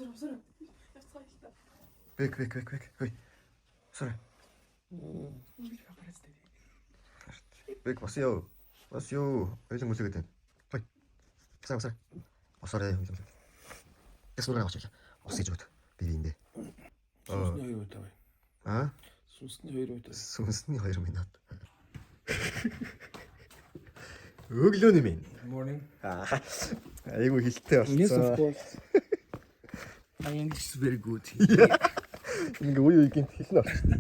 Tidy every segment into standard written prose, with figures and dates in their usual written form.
Усар усар. Явцгаа л та. Бэк бэк бэк бэк. Хөөе. Sorry. Бэк бас ёо. Бас ёо. Ойлон үлээгээд байна. Хөөе. Саа саа. Осорой ойлон үлээгээд. Тэс нүрээ авч ирлээ. Ус хийж өгöd. Би биэндээ. Сүнсний 2 минут авъя. Аа? Сүнсний 2 минут. Сүнсний 2 минут. Өглөөний минь. Morning. Айгу хилтэй болсон. Yes, of course. My English is very good. Ингээ үе үе гинт хэлнэ болчихсон.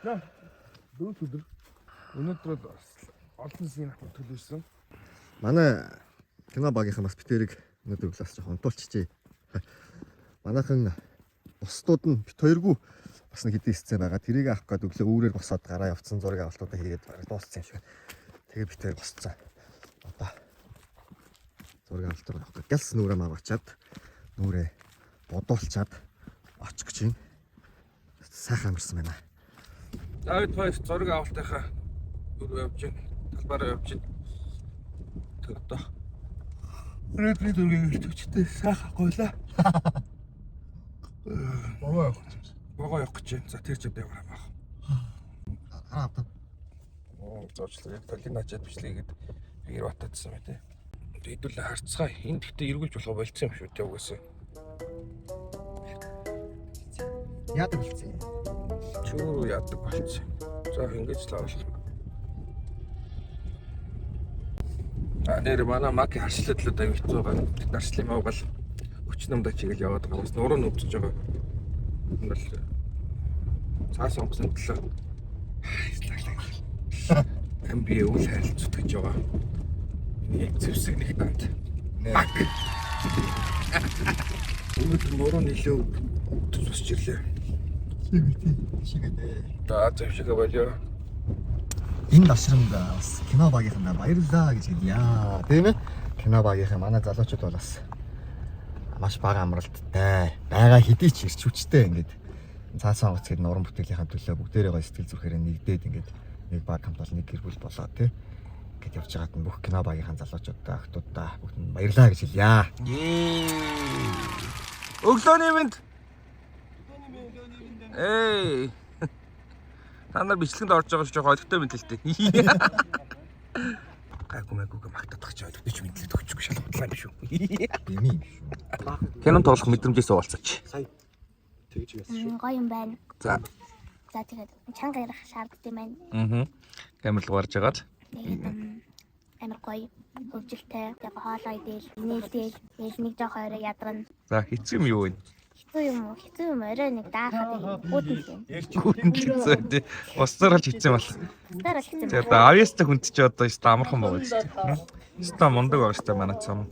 За. Дөрөв өдөр. Өнөөдөр бол бас олон засгийн ахуй төлөвлөсөн. Манай кино багийнхан бас битэрийг өнөөдөр өглөөс жоохон унтуулчихжээ. Манайхан бусдууд нь бит хоёргүй бас нэг хэдэн эсцэн байгаа. Тэрийг авах гээд өглөө үүрээр босоод гараа явцсан зураг авалтуудаа хийгээд бараг дууссан юм шиг. Тэгээ бит хоёр босцсон. Одоо зураг авалт руу явах гээд гэлс нүрээ маваачаад нүрээ бодуулчаад очих гэж байна. Сайхан амарсан байна. За бид хоёр зураг авалтынхаа өрөө явж байна. Талбараа явж байна. Тэр одоо өнөөдрийн зургийг өртөгчтэй сайхан гойлаа. Богоо явах гэж байна. Богоо явах гэж байна. За тэр ч одоо явах юм аа. Гараа авдаа. Зоочлоо яг талын ачаад бичлэгээд гэр батаадсан бай тээ. Хэдүүлээ харцгаа. Энд гэхдээ эргүүлж болох болцсон юм шүү дээ угаасаа. Яадаг болцсон юм. Чүүрүү яадаг болцсон. За ингэж л авах. А нэр манай маки харшлаад л аяг хэцүү байгаа. Тэд нарчлын муугал өчнөм намдаа чигээл яваад байгаа. Бас нуруу нүвдэж байгаа. Энэ бол цаас онгоцны төлөө. Ам би үл харилцах гэж байгаа. Энийг зэвсэг нэг данд. Мак. Өнөөдөр нуруу нэлээ өвдөж босч ирлээ. Шигэдээ. За зэвсэг болио. Энэ давшрамд бас кино багийнхандаа баярлалаа гэж хэлье. Тийм ээ? Кино багийнхан манай залуучууд бол бас маш бага амралттай. Бага хэдий ч ирч хүчтэй ингээд цаасан онгоц гээд нуран бүтээлийнхаа төлөө бүгдээрээ гоё сэтгэл зүрхээрээ нэгдээд ингээд нэг баг хамт бол нэг гэр бүл болоо тий. Ингээд явж байгаад нь бүх кино багийнхан залуучуудаа охтуудаа бүгд нь баярлалаа гэж хэлье. Өглөөний мэнд. Эй. Та нар бичлэгэнд орж байгаа ч жоохон олигтой мэдлэлтэй. Гайгүй майгүйг магтаадах чи олигтой ч мэдлэлт өгчихгүй шал худлаа юм шүү. Бэми юм шүү. Кинон тоглох мэдрэмжээс уулзаач. Тэгж яасан шүү. Гоё юм байна. За. За тэгээд чанга ярих шаарддаг юм байна. Аа. Камер руу гарч агаад. Тэгээд амар гоё хөвжөлтэй. Яг хоолоо идэл, нээлтэл, тэгэл нэг жоох орой ядарна. За хэцүү юм юу вэ? Хэцүү юм уу? Хэцүү юм орой нэг даахад гүтэн юм. Гүтэн хэцүү тий. Усцаар л хэцүү юм алах. Усаар л хэцүү. За одоо авьяастай хүнд чи одоо өстө амархан байгаа шүү дээ. Өстө мундаг байгаа шүү дээ манай цам.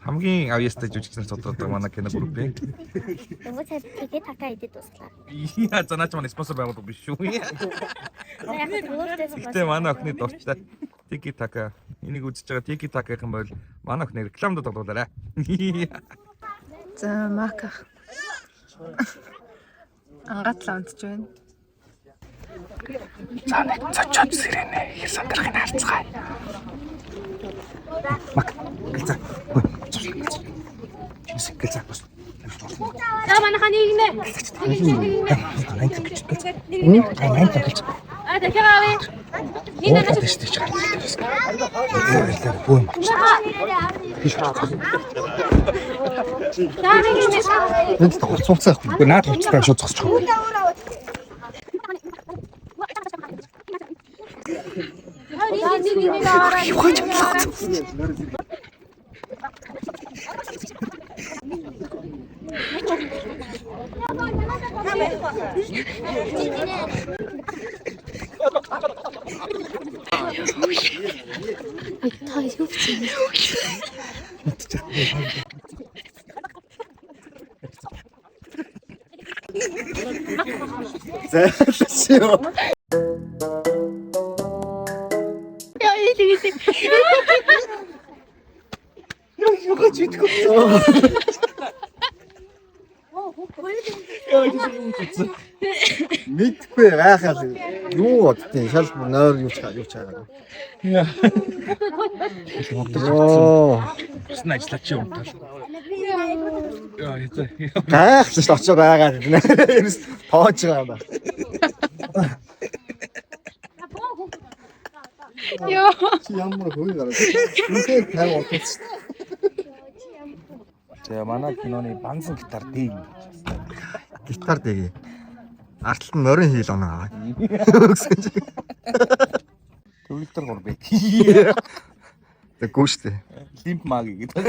Хамгийн авьяастай жүжигчнэр тодордог манай кино группийн. Нөгөө цай тэгээд така идэд дуслаа. Яа за наач манай спонсор байгуулга биш шүү. За яг өөртөө Гэтэ манай охины дуртай Тики Така. Энийг үзэж байгаа Тики Такахан бол манай охины рекламад тоглуулаарай. За мак ах. Ангатлаа унтж байна. За нэг цочоод сэрэнэ. Хэр сандрахыг харцгаая. Мак. Гэлза. Гэлза. Чинс гэлза бас. За манайхаа нийгнэ. А дахиад авъя. Нэг надад Тийш тийш гараад ирсэн. Бүү юм авчих. За нэг нэг. Энд л хуц хуцаа явах. Үгүй наад хувцастай шууд зогсчих. Нэг нэг нэг аваарай. Та юу ч юм. Зайлшгүй. Яа илээ. Мэдгүй гайхал юу боддیں۔ Шал бүр нойр юу ч юу ч хаагаа. Йоо. Бас нь ажиллаач юм тал. Яа, яа. Гайхал шүү очоо байгаа. Ерөөс тоож байгаа юм байна. Йоо. Чи ямар хөөе гараад. Үнэхээр 50 удаач. За манай киноны банзан гитар дээ. Гитар дэгээ. Артлт нь морин хийл оноо. Гэсэн чи. Төвлөрдөр гур бэ. Тэггүй шүү дээ. Лимп маг гэдэг.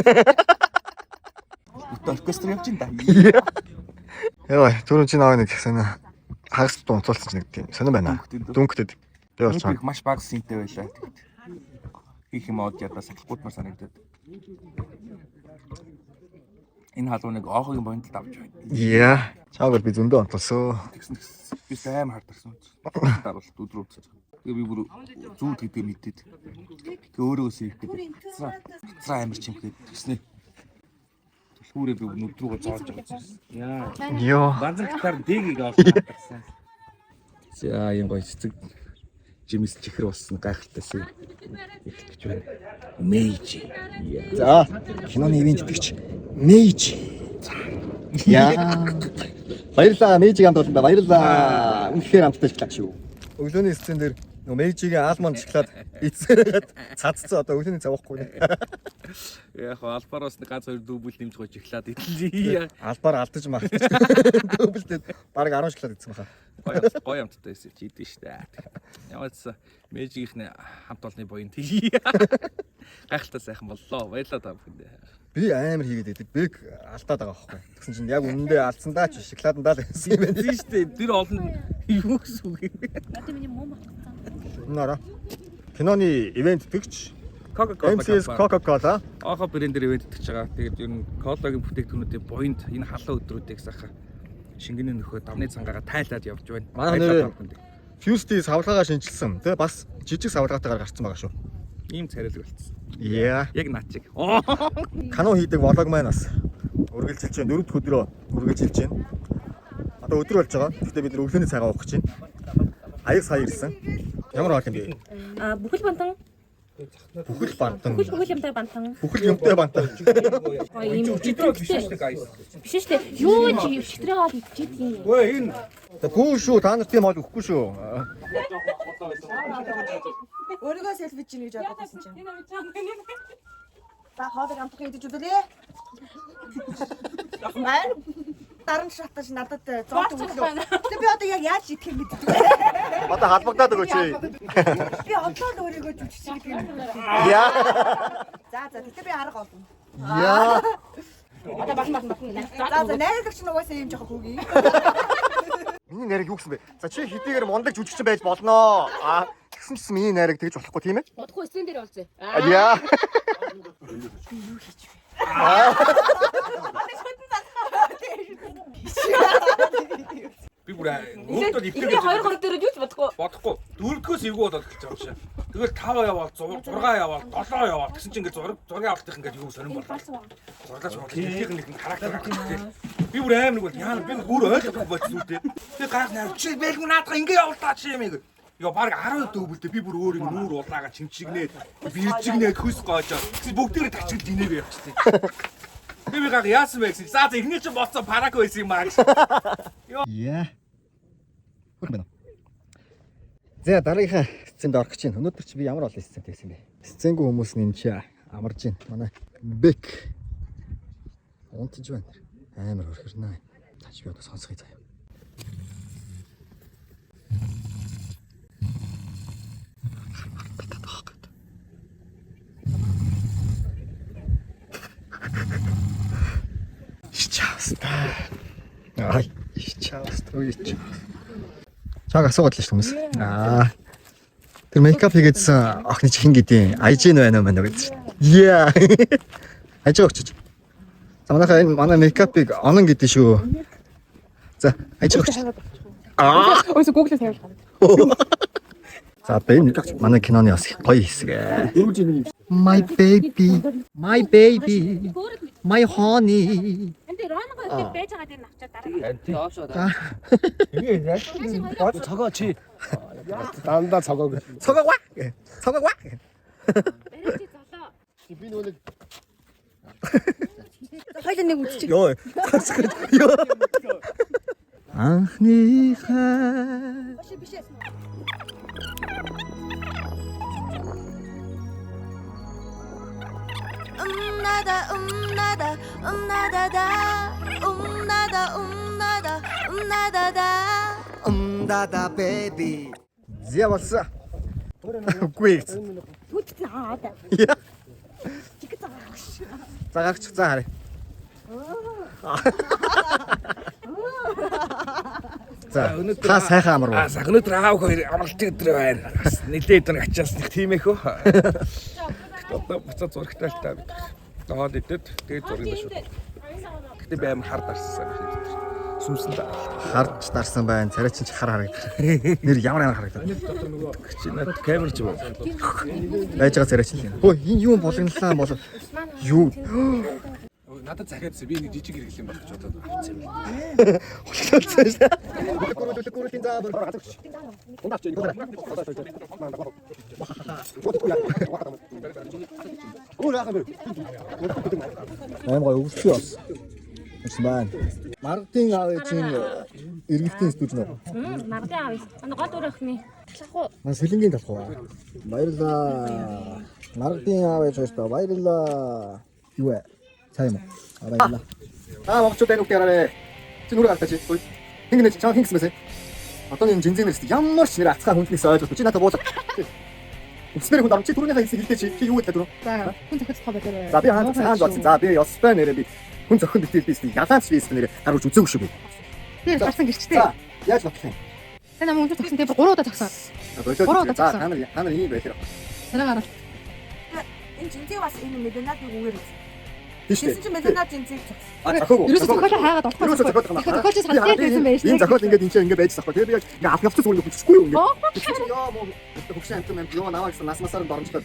Үт оркестр явж ин да. Яа, түрүүн чи наваа нэг сонио хагас дуу унтуулсан чинь нэг тийм сонир байна. Дүнктэд. Би бол чам. Их маш бага синтэй байлаа. Хийх юм од ядаа сахилгуудмар санагдаад. Энэ халууныг оохогийн боёнтолд авч байна. Яа. Чааг бол би зөндөө унтуулсан. Тэгсэн тэгсэн. Би амар хардарсан. Дарвал өдрөө үзсэн. Тэгээ би бүр зүүд гэдгээ мэдээд. Тэгээ өөрөө сейф гэдэг. Хацраа амар чимхэд тэгснэ. Түлхүүрээ би нүд рүүгээ зоож байгаа. Яа. Йоо. Банзар гитар дэгийг авсан хардарсан. За юм гоё цэцэг жимс чихэр болсон гайхалтай сэв. Эхлэх гэж байна. Мэйжи. За, киноны ивент итгэгч Мэйж. Яа. Баярлаа, Мэйжиг амт болон баярлаа. Үнэхээр амттай шоколад шүү. Өглөөний сцен дээр нөгөө Мэйжигийн алмонд шоколад эцсээрээд цадцсан одоо өглөөний цаг уухгүй. Яг хоо албараас нэг ганц хоёр дүүбэл нэмж гоё шоколад идлээ. Албаар алдаж мартаж. Дүүбэлтэй бараг 10 шоколад идсэн баха. Гоё гоё амттай байсан чи идэв штэ. Ямар ч сан Мэйжигийнхний хамт олонны буян тий. Гайхалтай сайхан боллоо. Баярлалаа та бүхэндээ. Би амар хийгээд байдаг. Бэг алдаад байгаа байхгүй. Тэгсэн чинь яг үнэндээ алдсан даа чи шоколадандаа л гэсэн юм байна. Тийм штэ. Тэр олон юу гэсэн үг юм бэ? Нара. Киноны ивент итгэгч Coca-Cola. MCS Coca-Cola. Оохо брэндэр ивент итгэж байгаа. Тэгээд ер нь колагийн бүтээгдэхүүнүүдийн буянд энэ халуун өдрүүдийг сайхан шингэний нөхөө давны цангаагаа тайлаад явж байна. Манай Баярлалаа нэрээ- та бүхэндээ. Fuse-ийн савлгаагаа шинчилсэн. Тэ бас жижиг савлгаатайгаар гарцсан байгаа шүү. Ийм царайлаг болцсон. Яа. Яг наад чиг. Канон хийдэг влог маань бас үргэлжилж байна. Дөрөв дэх өдрөө үргэлжилж байна. Одоо өдөр болж байгаа. Гэхдээ бид нар өглөөний цайгаа уух гэж байна. Аяг сая ирсэн. Ямар хоол юм бэ? А бүхэл бантан, Бүхэл бантан. бүхэл юмтай бантан. Бүхэл юмтай бантан. Гоё юм Өчигдөр биш шүү дээ guys. Биш шүү дээ. Юу ч өчигдрээ хоол идчихэд юм. Өө энэ Гүү шүү. Та нар тийм хоол өгөхгүй шүү. Өөрийгөө селфи чинь гэж бодоод байсан чинь. За хоолыг амтах идэж үзлээ. Маар даран шатаж надад зовд өглөө. Гэтэ би одоо яг яаж идэх юм мэддэг. Одоо халбагдаад өгөөч. Би одоо л өөрийгөө жүжигч гэдэг юм. Яа. За за гэтэ би арга олно. Яа. Одоо бахан бахан бахан. За за найрлагч нь угаасаа юм жоохон хүүгийн. Миний найраг юу гэсэн бэ? За чи хэдийгээр мундаг жүжигчин байж болноо. А тэгсэн чсэн миний найраг тэгж болохгүй тийм ээ? Удахгүй сцен дээр болцъё. Яа. би бүр өөртөө Эхний ивтэйгээ 2 3 дээр юу ч бодохгүй. бодохгүй. Дөрөвдгөөс эвгүй болоод эхэлж байгаа юм шиг. Тэгэл 5 яваал, 6 яваал, 7 яваал гэсэн чинь ингээд зураг зургийн авалтынх ингээд юу сонирн болоо. Зураглаач болоо. Хэлхийнх нэг характер гарч ирэл. Би бүр амар нэг бол яа би өөр ойлгохгүй болчихсон үү те. Би гайх наа чи бэлгү наадах ингээд явуултаа чи юм яг. Йоо баг 10 дөвөлдөө би бүр өөр юм нүүр улаага чимчигнээд биржигнээд хөс гоожоо. Тэгсэн бүгдээрээ тачилж инээгээ явчихсан. Би гайх яасан бэ гэсэн. За за эхний чинь бодсон парак байсан юм аа гэсэн. Яа. Хөрх байна. За дараагийнхаа сценд орох гэж байна. Өнөөдөр чи би ямар олон сцен тэгсэн бэ? Сценгүй хүмүүс нь энэ чи амарж байна. Манай Бек унтж байна. Амар хөрхөрнө. За чи би одоо сонсгоё заяа. Ичааста. Ай, ичааста, ичаа. Чаг асуугаад л шүү хүмүүс. Аа. Тэр мейкап хийгээдсэн охины чи хин гэдیں۔ IGN байна уу мэн үү гэсэн. Яа. Ажиг өгчөж. За манайхаа энэ манай мейкапыг онон гэдэг шүү. За ажиг өгч. Аа. Өөсөө Google-ээс тавиулах. За одоо энэ манай киноны бас их гоё хэсэг ээ. My baby, my baby, my honey. Тэр Романго ихэд байж байгаа дээр навчаа дараа. Цогоо чи. Дандаа цогоо гэх. Цогоо ва. Цогоо ва. Барай чи золоо. Би нөгөө нэг Хоёул нэг үзчих. ёо. Ёо. Анхны хай. Биш биш. Умнада умнада умнадада умнада умнада умнадада Умдада baby. Зя болсон. Үгүй ээ. Түттэй аа да. Яа. Чиг цагаах ш. За гарч за харъя. За та сайхан амар Аа уу. саг өнөөдөр аав хоёр амралтын өдөр байна. Бас нилээд өдөр ачаалсан их тийм их хөө. Тэгтээ одоо буцаад зурагтай л та бид. Хоол идээд тэгээд зураг шүү. Гэтэ би амар хар дарсан. Сүмсэн та. Харж дарсан байна. Царай чинь ч хар харагдаж. Нэр ямар амар харагдав. Чи над камер ч юм уу? Байж байгаа царай чинь л юм. Хөө энэ юу булганлаа бол юу Надад захиадсан. Би нэг жижиг хэрэглэн байх гэж бодоод авчихсан юм. хулгайлсан шүү. Аим гой өвссөн бас. Үсэн байна. Маргадын аав ээжийн иргэдийн студ нөө. Мардын аав. Ана гол дүр охины. Талах уу? Ман сэлэнгийн талах уу. Баярлаа. Маргадын аав ээж хоёртоо баярлаа. Юу вэ? Цай юм уу? А баярлаа. Аа монголчууд энэ үгт яраарэ. Чи нүрэ гартаа чи. Ой. Хин гинэ чам хин гэсэн мэсэ. Одоо энэ жинзэн нэрс ямар ч нэр ацгаа хүндлээс ойлгохгүй. Чи надад буулга. Үснэр хүн чи түрүүнийхээ хэсэг хэлдэ чи. Чи юу гэдэг түрүү? За хүн зохиц тоо байлаа. За би хаан хаан бодсон. За би ёстой нэрээ би хүн зохин битэл би ялаач би нэрээ гаргаж үзээгүй шүү би. Би гарсан гэрчтэй. За яаж бодлох юм? Та намайг өндөр зогсон тийм 3 удаа зогсон. Болоод. Гурван удаа За зогсон. та нар та нар ийм байлаа. Царай гараад. Энэ жинзээ бас энэ меланад нэг үгээр үз. Тийм шүү Тэгсэн дээ. чинь меланад жинзээ зогсон. А зохиогүй. Ерөөсө зохиолоо хайгаад олохгүй. Ерөөсөө зохиол байгаа. Тэгэхээр зохиолч санагдаад байсан байж Энэ зохиол ингээд энэ чинь ингээд байж байгаа. Тэгээ би яг ингээд авах явцсан зүгээр хүчгүй юу ингээд. Оо. Ёо мó хөгшин амтан амт ёо наваа гэсэн нас масаар нь доромжлоод.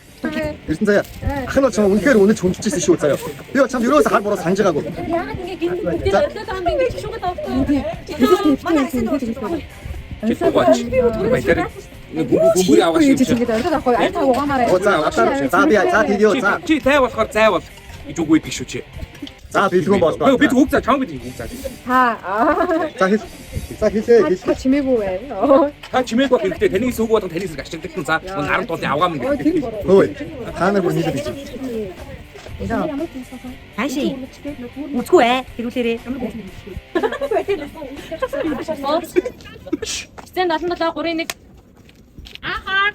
Эрдэн заяа. Ах нь бол чам үнэхээр үнэж хүндчихсэн шүү заяа. Би бол чам ерөөсөө хар буруу санаж байгаагүй. Яагаад ингэ гин бүгдээ өглөө таам ингэ шүүгээд авахгүй. Манай хасаад ууж байгаа. Чи дугаач. Баялаар нэг бөмбөр бөмбөрийн аваач юм чи. Ингээд орхиод авахгүй. Аль та угаамаарай. Оо за одоо за би за тэгье за. Чи тай болохоор зай бол гэж үг үйдэг шүү чи. За бэлгүүн боллоо. Бид үг заа чам бид үг заа. Та. За хэл. За хэлээ хэл. Та чимээгүй бай. Оо. Та чимээг байх хэрэгтэй. Таны үг болгон таны эсрэг ашигладаг за 10 тулын авгаа мэн гэдэг. Хөөе. Та нар бүр нийлээд гэж. Хааши. Үзгүй ээ. Хэрүүлээрээ. Сцен 77 3 1. Ахаар.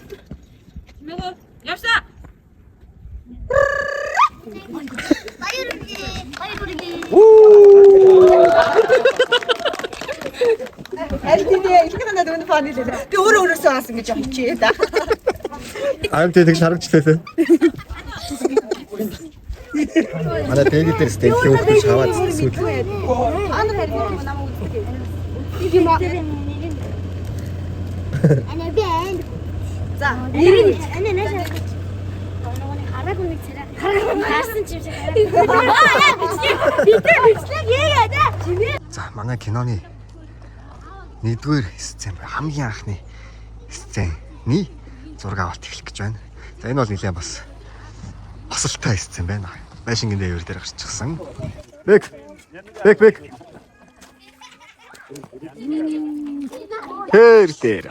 Чимээгөө явсаа. Баяр үргээ баяр үргээ. Аль тийм ээ. Их надад өнө фан хэлээ. Би өөрөө өөрөөсөө аасан гэж хичээ да. Аим тэгж харагчлаа. Манай дээди дээр стенхи хөвгөж хаваад сүүл. Та нар харин юм намайг үздэг. Ана би анд. За. Нэрийг ана наашаа. Нөгөө хараагүй нэг царай. Хараагүй харсан ч юм шиг. Аа бичлэг. Бид бичлэг яа да. Чимээ. За манай киноны нэгдүгээр сцен буюу хамгийн анхны сцений зураг авалт эхлэх гэж байна. За энэ бол нэлээд бас осолтой сцен байна. Байшингийн дээвэр дээр гарчихсан. Бэг. Бэг бэг. Тэр дээр.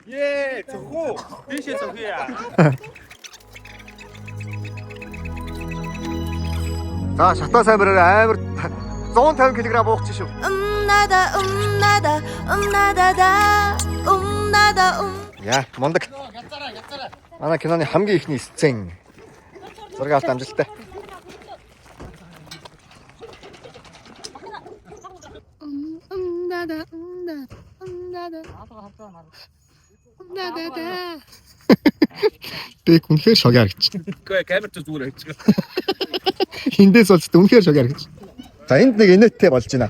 Ее, цохоо. Тийшээ цохъя. За шатаа сайн бараарай амар 150 кг буух чи шүү. Умнада умнада умнадада умнада ум. Яа, мундаг. Манай киноны хамгийн ихний сцен. Зураг авалт амжилттай. Умнада умнада умнада. Умнада да. Бэг үнэхээр шог харагч. Үгүй камер ч зүгээр хайчих. Хиндээс болж үнэхээр шог харагч. За энд нэг инээдтэй болж байна.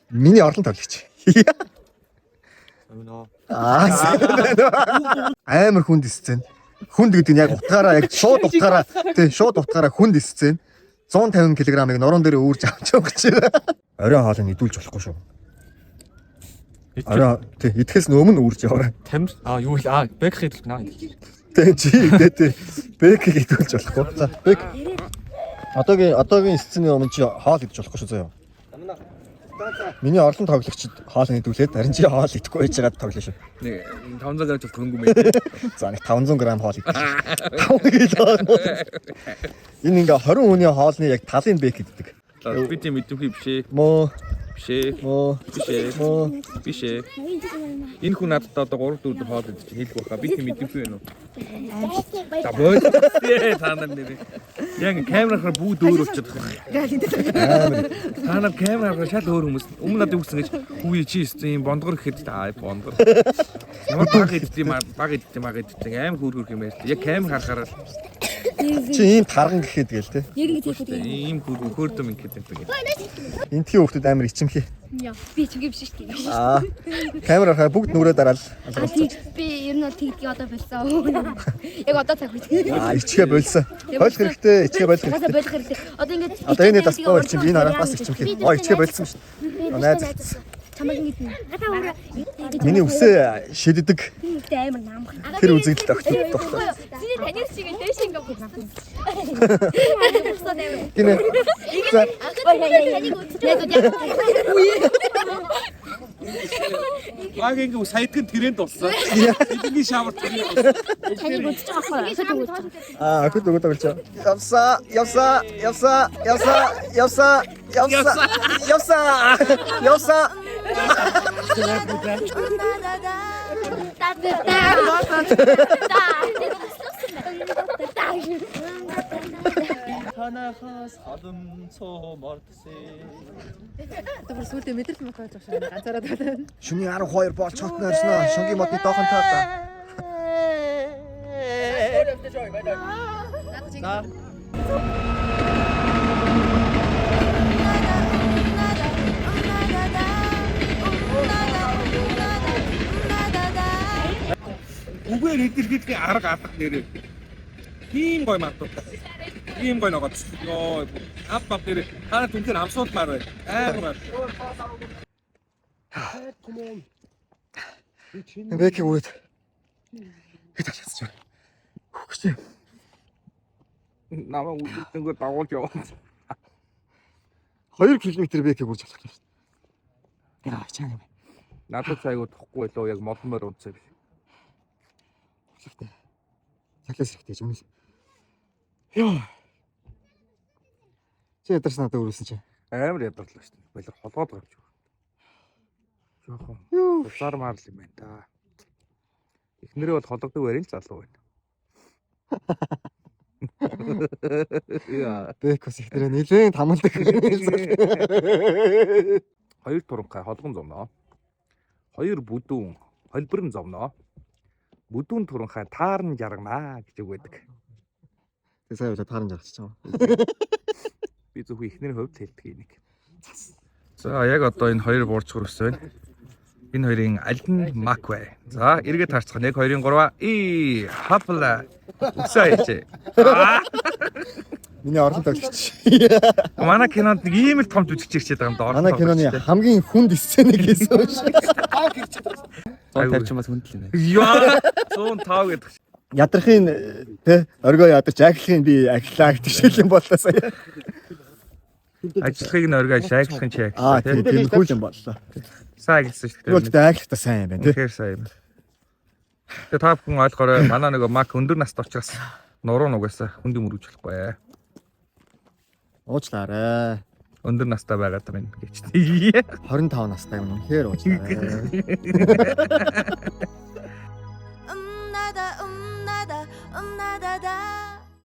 Миний орлон тоглогч. Аа. Амар хүнд сцен. Хүнд гэдэг нь яг утгаараа яг шууд утгаараа тий шууд утгаараа хүнд сцен. 150 кг-ыг нуруунд дээр үүрж авч явах гэж байна. Оройн хоолыг идүүлж болохгүй шүү. Орой тий идэхээс өмнө үүрж яваарай. Тамир а юу л а бэк хийдэл наа. Тий чи идэ тий. Бэкийг идүүлж болохгүй. За бэк. Одоогийн сцений өмнө чи хоол идэж болохгүй шүү заяа. Миний орлон тоглогчид хоол идүүлээд харин чи хоол идэхгүй байж байгаад тоглоно шүү. Нэг 500 г болох хөнгөн мэй. За нэг 500 г хоол идэх. 5 кг. Энэ ингээ 20 хүний хоолны яг талын бэк иддэг. Би тийм идэвхий биш ээ. Мөө Биш ээ. мөө Биш ээ. мөө Биш ээ. Энэ хүн надад одоо 3 4 хоол идэж хэлэх байхаа. Би тийм идэвхий байна уу? За боо. Та нар нэрээ. Яг камерахаар бүгд өөр болчиход байгаа. амар Та нар камерахаар шал өөр хүмүүс. Өмнө надад үгсэн гэж хүүе чи юм бондгор гэхэд аа бондгор. Ямар баг иддэг юм баг иддэг баг иддэг аим хөөр хөөр юм ярьж. Яг камер харахаар л чи ийм тарган гэхэд гээл те. Яг ингэ тийх үү. ийм хөөр хөөрдөм ингэдэг юм. Энтхийн хүүхдүүд амар ичимхий. Би чигээ биш шүү дээ. Аа. Камер харахаар бүгд нүрээ дараал. А тий би ер нь бол тэгдгийг одоо болсон. Яг одоо цаг үед. Аа ичгээ болсон. Болох хэрэгтэй, ичгээ болох Угаасаа хэрэгтэй. болох хэрэгтэй. Одоо ингэж Одоо энэ дасгаа бол чи энэ хараад бас ичимхий. Оо ичгээ болсон шүү дээ. Найз. Чамайг ингэж нэ. Миний үсээ шиддэг Тэгтээ амар намх. тэр үзэгдэлт огтод дуртай. Чиний таних шиг дээш ингэ буцсан. Гинэ. За Баг ингээ саядгийн тренд болсон. Эдний шавар тренд болсон. Таныг үзэж байгаа байхгүй юу? Аа, охид өгöd тоглож. Явсаа, явсаа, явсаа, явсаа, явсаа, явсаа, явсаа, явсаа. Танахаас халымцоо мартсэ. Одоо бүр сүултээ мэдрэл мөх болж байгаа шиг ганцаараа байна. Шөнийн 12 бол чотно орсноо. Шунгийн модны доохон таалаа. Үгээр илэрхийлэхийн арга алга нэрээ. Тийм гой мартуутай. Тийм гой ногоц. Йоо, ап ап нэрээ. Та нар түнхээр амсуулмаар байна. Амар. Бэки үрээд. Хэд алхацж байна. Хөгч. Намайг үлдэнгүй дагуулж яваа. 2 км бэки үрж алхах юм шүү дээ. Яа, чаана юм. Надад цайгуу тухгүй лөө яг молмоор унтсан биш. Хэрэгтэй. Цалиас хэрэгтэй юм. Йоо. Чи ядарч надад өрөөсөн чи. Амар ядарлаа шүү дээ. Балер холгоод байгаа юм шиг. Жохон. Улсаар л юм байна да. Эхнэрээ бол холгодог барин л залуу байна. Яа. Бэк бас ихнэрээ нилээн тамалдаг. Хоёр туранхай холгон зовноо. Хоёр бүдүүн холбирон зовноо. Бүдүүн туранхай таарн жарганаа гэж үг байдаг. Тэг сая удаа тааран жаргачих юм. Би зөвхөн эхнэрийн хувьд хэлдэг энийг. За яг одоо энэ хоёр буурч хөрс байна. Энэ хоёрын аль нь мак вэ? За эргээд харцгаа 1 2 3 и хапла. Үсээ аяжээ. Миний орлон тоглогч. Манай кинонд нэг ийм л том жүжигч ирчээд байгаа юм да. Манай киноны хамгийн хүнд сценыг хийсэн юм шиг. 150 ч бас хүндэл юм байна. Яа 105 гэдэг. Ядрахын тэ оргоо ядарч ахлахын би ахлаа гэдэг шиг юм боллоо сая. Ажиллахыг нь оргоо шаагдлахын чи Аа агтлаа тийм тийм. тийм хүү юм боллоо. Сайн ажилласан шүү Би бол дээ. тэ ахлахта сайн юм байна тэ. Тэгэхээр сайн юм. Тэгээ та бүхэн ойлгоорой. Манай нөгөө мак өндөр настай учраас нуруу нугасаа хүнд юм өргөж болохгүй. Уучлаарай. Өндөр настай байгаа даа минь гэж. 25 настай юм үнэхээр уучлаарай. Умнада умнада умнада да.